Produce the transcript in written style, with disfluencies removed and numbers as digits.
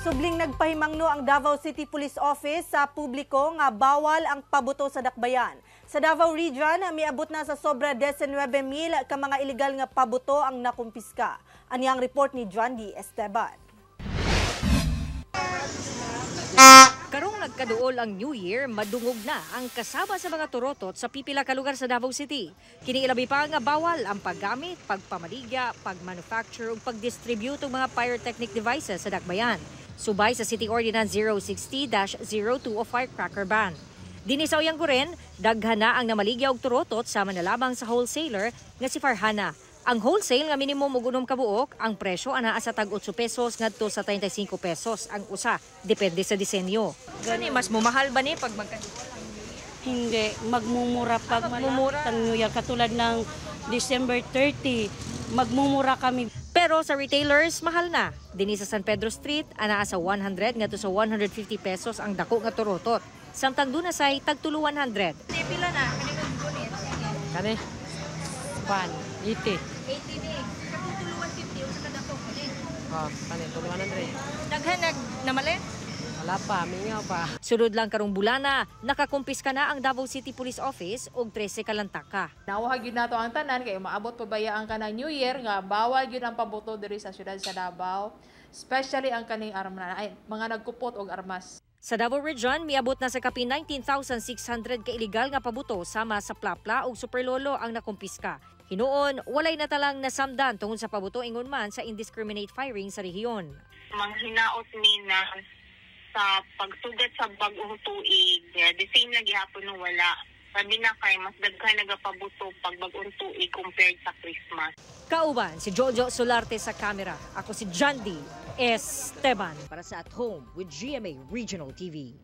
Subling nagpahimangno ang Davao City Police Office sa publiko nga bawal ang pabuto sa dakbayan. Sa Davao Region, miabot na sa sobra 19,000 ka mga ilegal nga pabuto ang nakumpiska. Ani ang report ni John D. Esteban. Karong nagkaduol ang New Year, madungog na ang kasaba sa mga turotot sa pipila ka lugar sa Davao City. Kini ilabi pa nga bawal ang paggamit, pagpamaligya, pagmanufacture ug pagdistribute og mga pyrotechnic devices sa dakbayan. Subay sa City Ordinance 060-02 o firecracker ban. Dinhi sa Uyanguren, daghan na ang namaligya og turotot sama na lamang sa wholesaler nga si Farhana. Ang wholesale nga minimum og 6 ka buok, ang presyo anaa sa tag 8 pesos ngadto sa 35 pesos ang usa, depende sa disenyo. Gani mas mumahal ba ni pag magka Hindi, magmumura pag Magmumura. Malapit ang New Year. Katulad ng December 30, magmumura kami. Pero sa retailers, mahal na. Dinhi sa San Pedro Street, anaa sa 100 ngadto sa 150 pesos ang dako nga turotot. Samtang duna say tag tulo 100. Pila na? Kani? Pan, 80. 80 ni. Katong tulo 150 unsa ka dako kani? Oh, kani tulo 100. Daghan nag namalit? Wala pa, mingaw pa. Sulod lang karong bulana, nakakumpiska na ang Davao City Police Office og 13 ka lantaka. Nawahag gyud nato ang tanan kay umaabot pa baya ang kanang New Year nga bawal gyud ang pabuto diri sa syudad sa Davao, especially ang kaning arma ay mga nagkupot og armas. Sa Davao Region, miabot na sa kapin 19,600 ka illegal nga pabuto sama sa Plapla ug Superlolo ang nakumpiska. Hinuon, walay natalang nasamdan tungod sa pabuto ingon man sa indiscriminate firing sa rehiyon. Manghinaot ni na sa pagsugat sa bag-ong tuig, yeah, the same na gihapon no wala. Sabi na kay mas daghan nagapabuto pag bag-ong tuig compared sa Christmas. Kauban si Jojo Solarte sa kamera. Ako si Jandy Esteban para sa At Home with GMA Regional TV.